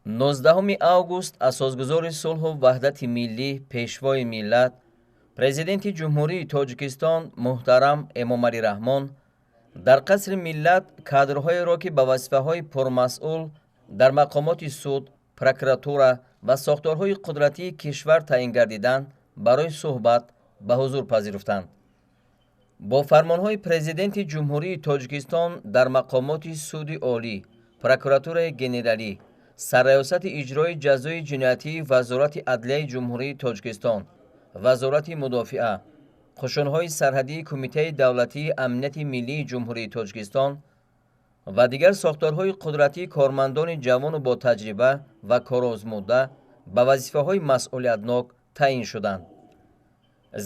19 август асосгузори сулҳу ваҳдати миллӣ, пешвои миллат, Президенти Ҷумҳурии Тоҷикистон муҳтарам Эмомалӣ Раҳмон дар Қасри миллат кадрҳоеро, ки ба вазифаҳои пурмасъул дар мақомоти суд, прокуратура ва сохторҳои қудратии кишвар таъин гардиданд, барои суҳбат ба ҳузур пазируфтанд. Бо фармонҳои Президенти Ҷумҳурии Тоҷикистон дар мақомоти Суди Олӣ, Прокуратураи Генералӣ, Сарраёсати иҷрои ҷазои ҷиноятии Вазорати адлияи Ҷумҳурии Тоҷикистон, Вазорати мудофиа, қушунҳои сарҳадии Кумитаи давлатии амнияти миллии Ҷумҳурии Тоҷикистон ва дигар сохторҳои қудратӣ кормандони ҷавону ботаҷриба ва корозмуда ба вазифаҳои масъулиятнок таъин шуданд.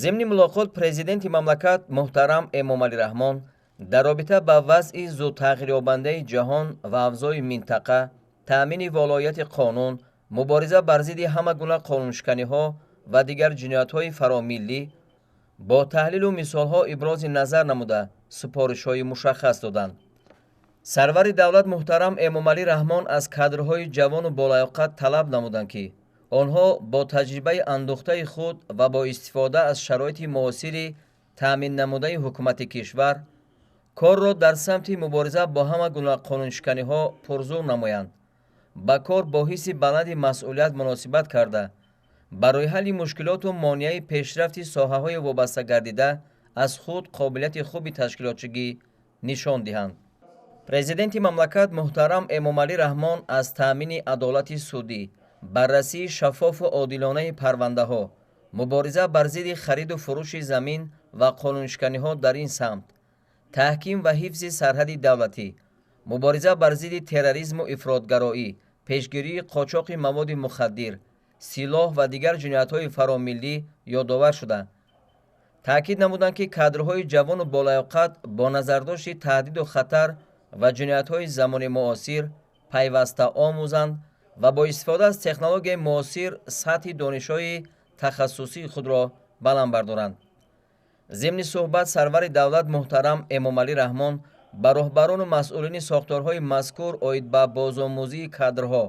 Зимни мулоқот Президенти мамлакат муҳтарам Эмомалӣ Раҳмон дар робита ба вазъи зудтағйирёбандаи ҷаҳон ва авзои минтақа, таъмини волояти қонун, мубориза бар зидди ҳама гуна қонуншиканиҳо ва дигар ҷиноятҳои фаромиллӣ бо таҳлилу мисолҳо ибрози назар намуда, супоришҳои мушаххас доданд. Сарвари давлат муҳтарам Эмомалӣ Раҳмон аз кадрҳои ҷавону болаёқат талаб намуданд, ки онҳо бо таҷрибаи андӯхтаи худ ва бо истифода аз шароити муосири таъмин намудаи ҳукумати кишвар корро дар самти мубориза бо ҳама гуна қонуншиканиҳо пурзур намоянд, ба кор бо ҳисси баланди масъулият муносибат карда, барои ҳалли мушкилоту монеаи пешрафти соҳаҳои вобаста гардида аз худ қобилияти хуби ташкилотчигӣ нишон диҳанд. Президенти мамлакат муҳтарам Эмомалӣ Раҳмон аз таъмини адолати судӣ, баррасии шаффофу одилонаи парвандаҳо, мубориза бар зидди хариду фурӯши замин ва қонуншиканиҳо дар ин самт, таҳким ва ҳифзи сарҳади давлатӣ, мубориза бар зидди терроризму ифротгароӣ, пешгирии қочоқи маводи мухаддир, силоҳ ва дигар ҷиноятҳои фаромиллӣ ёдовар шуда, таъкид намуданд, ки кадрҳои ҷавону болаёқат бо назардошти таҳдиду хатар ва ҷиноятҳои замони муосир пайваста омӯзанд ва бо истифода аз технологияи муосир сатҳи донишҳои тахассусии худро баланд бардоранд. Зимни суҳбат сарвари давлат муҳтарам Эмомалӣ Раҳмон ба роҳбарону масъулини сохторҳои мазкур оид ба бозомӯзии кадрҳо,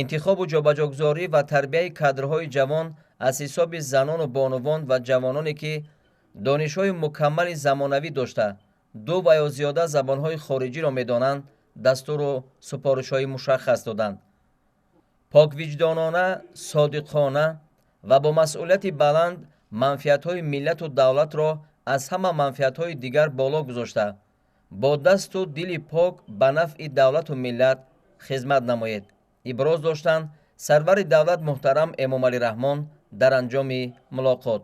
интихобу ҷобаҷогузорӣ ва тарбияи кадрҳои ҷавон аз ҳисоби занону бонувон ва ҷавононе, ки донишҳои мукаммали замонавӣ дошта, ду ва ё зиёда забонҳои хориҷиро медонанд, дастуру супоришҳои мушаххас доданд. Поквиҷдонона, содиқона ва бо масъулияти баланд манфиатҳои миллату давлатро аз ҳама манфиатҳои дигар боло гузошта, бо дасту дили пок ба нафъи давлату миллат хизмат намоед, иброз доштанд сарвари давлат муҳтарам Эмомалӣ Раҳмон дар анҷоми мулоқот.